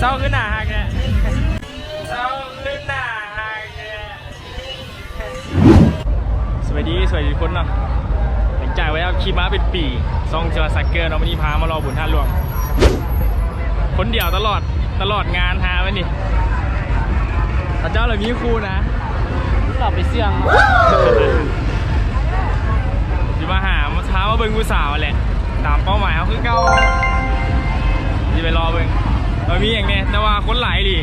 ເຈົ້າຄືໜ້າຮັກແທ້ ເຈົ້າຄືໜ້າຮັກແທ້. ສະບາຍດີ ສະບາຍດີທຸກຄົນເນາະ. ຫຼັງຈາກໄປອັບຄລິບມາເປັນປີ ຊ່ອງເຊວາຊັກເກີເນາະ, ມື້ນີ້ພາມາເລາະບຸນທາດຫຼວງ ຄົນດຽວຕະຫຼອດ ຕະຫຼອດງານຫາໄວ້ນີ້. ເຂົາເຈົ້າລະມີຄູ່ນະ ເຂົ້າໄປເຊື່ອງ ຊິມາຫາ ພາມາເບິ່ງຜູ້ສາວແຫຼະ ຕາມເປົ້າໝາຍເຮົາຄືເກົ່າ. ຊິໄປລໍເບິ່ງວ່າມີຫຍັງແດ່ ແຕ່ວ່າຄົນຫຼາຍອີ່ຫຼີ.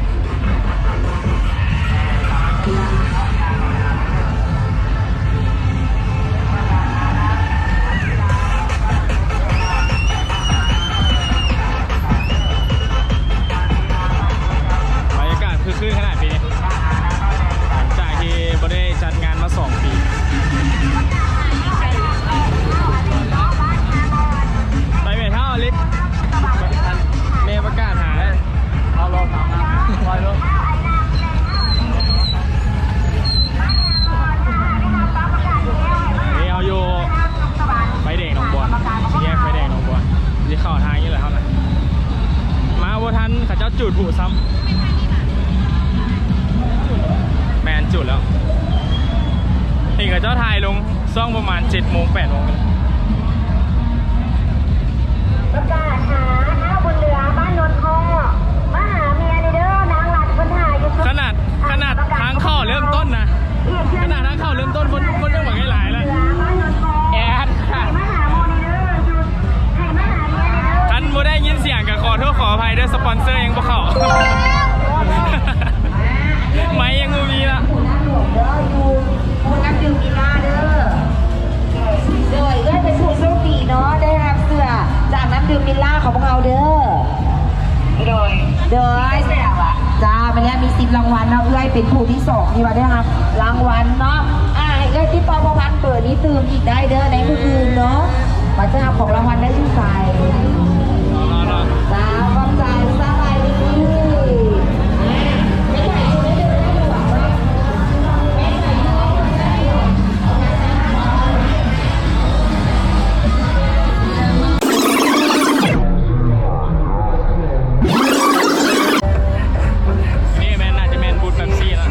ບັນຍາກາດຄຶກຄື້ນຂະໜາດປີນີ້ ຫຼັງຈາກທີ່ບໍ່ໄດ້ຈັດງານມາສອງປີ. ໄປແມ່ເຖົ້າອາລິດ ແມ່ປະກາດຫາ. ເຮົາຢູ່ໄຟແດງໜອງບອນ ແຍກໄຟແດງໜອງບອນ ຊິເຂົ້າທາງນີ້ແຫຼະເຮົານະ. ມາບໍ່ທັນ ເຂົາເຈົ້າຈູດພລຸຊ້ຳ. ແມ່ນ ຈູດແລ້ວ. ເຫັນເຂົາເຈົ້າຖ່າຍລົງຊ່ວງປະມານເຈັດໂມງ ແປດໂມງ. ປະກາດຫາທ້າວບຸນເຫຼືອ ບ້ານໂນນຮອກ ມາຫາເມຍແດ່ເດີ ນາງລັດເພິ່ນຖ່າຍຢູ່. ຂະໜາດ ຂະໜາດທາງເຂົ້າເລີ່ມຕົ້ນນະ ຂະໜາດທາງເຂົ້າເລີ່ມຕົ້ນ ຄົນ ຄົນຍັງບັກຫຼາຍໆລະ. ແອດ ຄັນບໍ່ໄດ້ຍິນສຽງກໍຂໍໂທດຂໍອະໄພເດີ ສະປອນເຊີຍັງບໍ່ເຂົ້າ ໄມຍັງບໍ່ມີລະ. ໂດຍ ເອື້ອຍເປັນຜູ້ໂຊກດີເນາະ ໄດ້ຮັບເສື້ອຈາກນ້ຳດື່ມມິລລາຂອງພວກເຮົາເດີ. ໂດຍ ໂດຍ ເຈົ້າ ແມ່ນແລ້ວ ມີສິບລາງວັນເນາະ. ເອື້ອຍເປັນຜູ້ທີສອງທີ່ວ່າໄດ້ຮັບລາງວັນເນາະ. ອ່າ ໃຫ້ເອື້ອຍຕິດຕໍ່ພົວພັນເບີນີ້ຕື່ມອີກໄດ້ເດີ ໃນມື້ອື່ນເນາະ ວ່າຈະຮັບຂອງລາງວັນໄດ້ຢູ່ໃສ. ເຈົ້າ ຂອບໃຈ ສະບາຍດີ. ນີ້ແມ່ນ ໜ້າຈະແມ່ນບູດເປັບຊີລະ.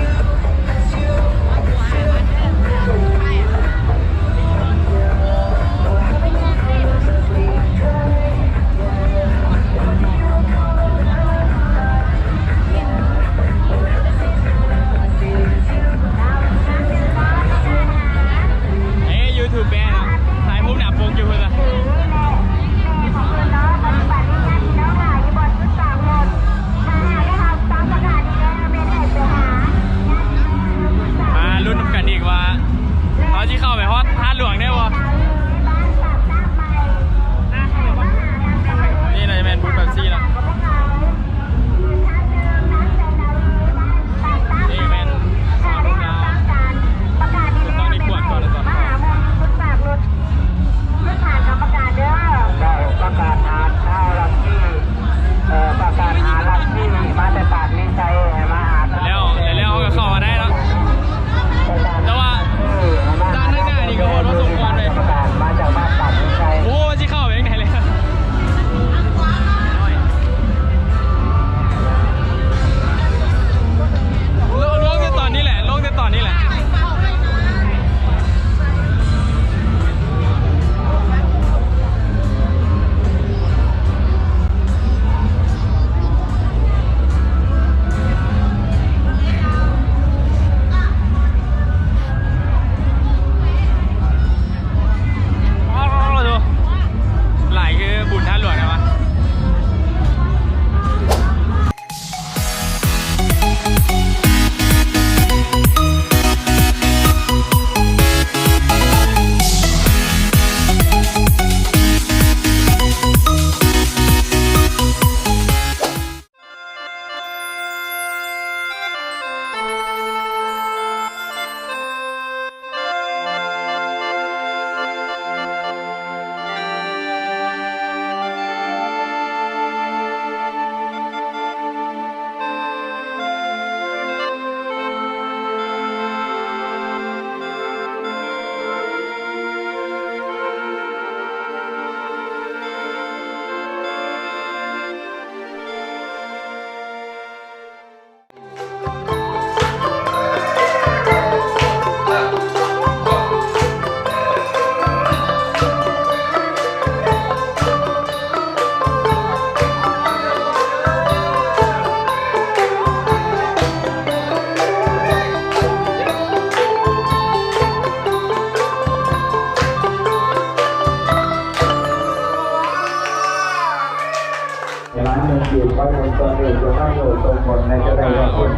ກໍອອກ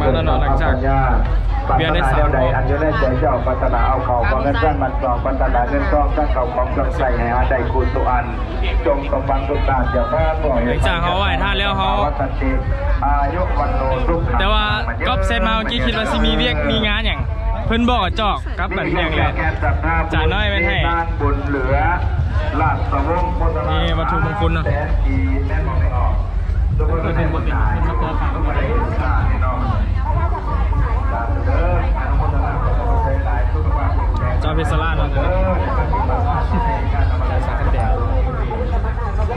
ມາແລ້ວເນາະ ຫຼັງຈາກວຽນໄດ້ສາມຮອບ. ປາຖະໜາແນວໃດອັນຢູ່ໃນໃຈເຈົ້າ, ປາຖະໜາເອົາເຂົ້າຂອງເງິນເຮືອນມັນຊອງ, ປາຖະໜາເງິນທອງ ທັງເຂົ້າຂອງເຄື່ອງໃຊ້ໃຫ້ຫາໄດ້ຄູ່ສູ່ອັນ, ຈົ່ງສົມຫວັງທຸກປານເຈົ້າຂ້າ. ຫຼັງຈາກເຮົາໄຫວ້ພະແລ້ວ ເຮົາ ແຕ່ວ່າກອບແຊັດມາເມື່ອກີ້ ຄິດວ່າຊິມີວຽກມີງານຫຍັງ, ເພິ່ນບອກກະຈອກ ກັບອັນຫຍັງແຫຼະ ຈານ້ອຍແມ່ນໃຫ້ ນີ້ວັດຖຸມົງຄຸນເນາະ ເຈົ້າເພັດສາລາເນາະ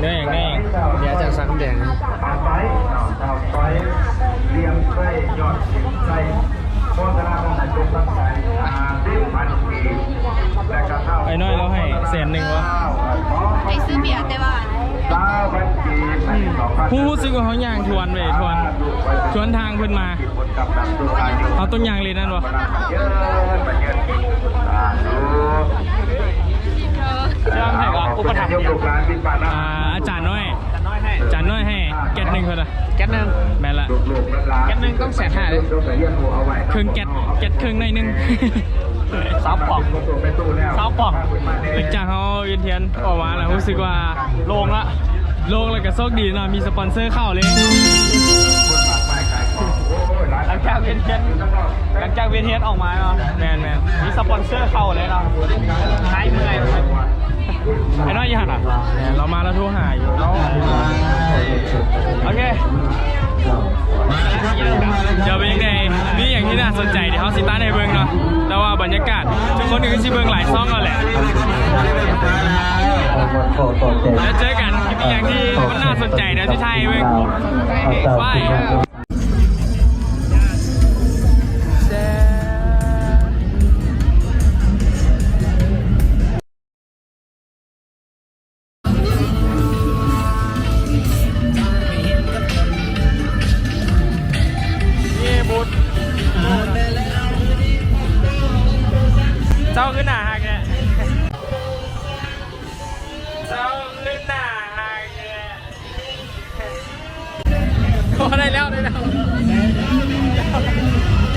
ເນື້ອຫຍັງ ເນື້ອຫຍັງ ເດ ອາຈານສັກຄຳແດງ. ອ້າຍນ້ອຍລາວໃຫ້ແສນໜຶ່ງວະ ໄປຊື້ເບຍແຕ່ວ່າ ຮູ້ ຮູ້ສຶກວ່າເຮົາຍ່າງທວນເວີຍ ທວນ ທວນທາງເພິ່ນມາ ເຮົາຕ້ອງຍ່າງເລີນນັ້ນບໍ່? ເລື່ອງໃຫ້ກໍອຸປະຖຳ ອ່າ ອາຈານນ້ອຍ ອາຈານນ້ອຍໃຫ້ແກັດໜຶ່ງເທົ່າໃດ? ແກັດໜຶ່ງ ແມ່ນລະ ແກັດໜຶ່ງຕ້ອງແສນຫ້າເດ້ ເຄິ່ງແກັດ ແກັດເຄິ່ງໜ້ອຍໜຶ່ງ ຊາວປ່ອງ ຊາວປ່ອງ. ຫຼັງຈາກເຮົາວຽນທຽນອອກມາແລ້ວ ຮູ້ສຶກວ່າໂລ່ງລະ ໂລ່ງ ແລ້ວກະໂຊກດີເນາະ ມີສະປອນເຊີເຂົ້າເລີຍ. ຫຼັງຈາກວຽນທຽນ ຫຼັງຈາກວຽນທຽນອອກມາເນາະ ແມ່ນໆ ມີສະປອນເຊີເຂົ້າເລີຍເນາະ ຫາຍເມື່ອຍ. ໄອ້ນ້ອຍຢູ່ຫັ້ນນະ ແມ່ນ ລາວມາລາວໂທຫາຢູ່ເນາະ. ໂອເຄ ຈະເປັນຈັ່ງໃດ ມີຫຍັງທີ່ໜ້າສົນໃຈ ດຽວເຮົາຊິຕັດໃຫ້ເບິ່ງເນາະ ແຕ່ວ່າບັນຍາກາດ ທຸກຄົນກໍຄືຊິເບິ່ງຫຼາຍຊ່ອງແລ້ວແຫຼະ. ແລ້ວເຈີກັນ ມີຫຍັງທີ່ມັນໜ້າສົນໃຈ ດຽວຊິຖ່າຍໃຫ້ເບິ່ງ. ບາຍ. ເຈົ້າຄືໜ້າຮັກແທ້ ເຈົ້າຄືໜ້າຮັກແທ້. ໂອ້ ໄດ້ແລ້ວ ໄດ້ແລ້ວ.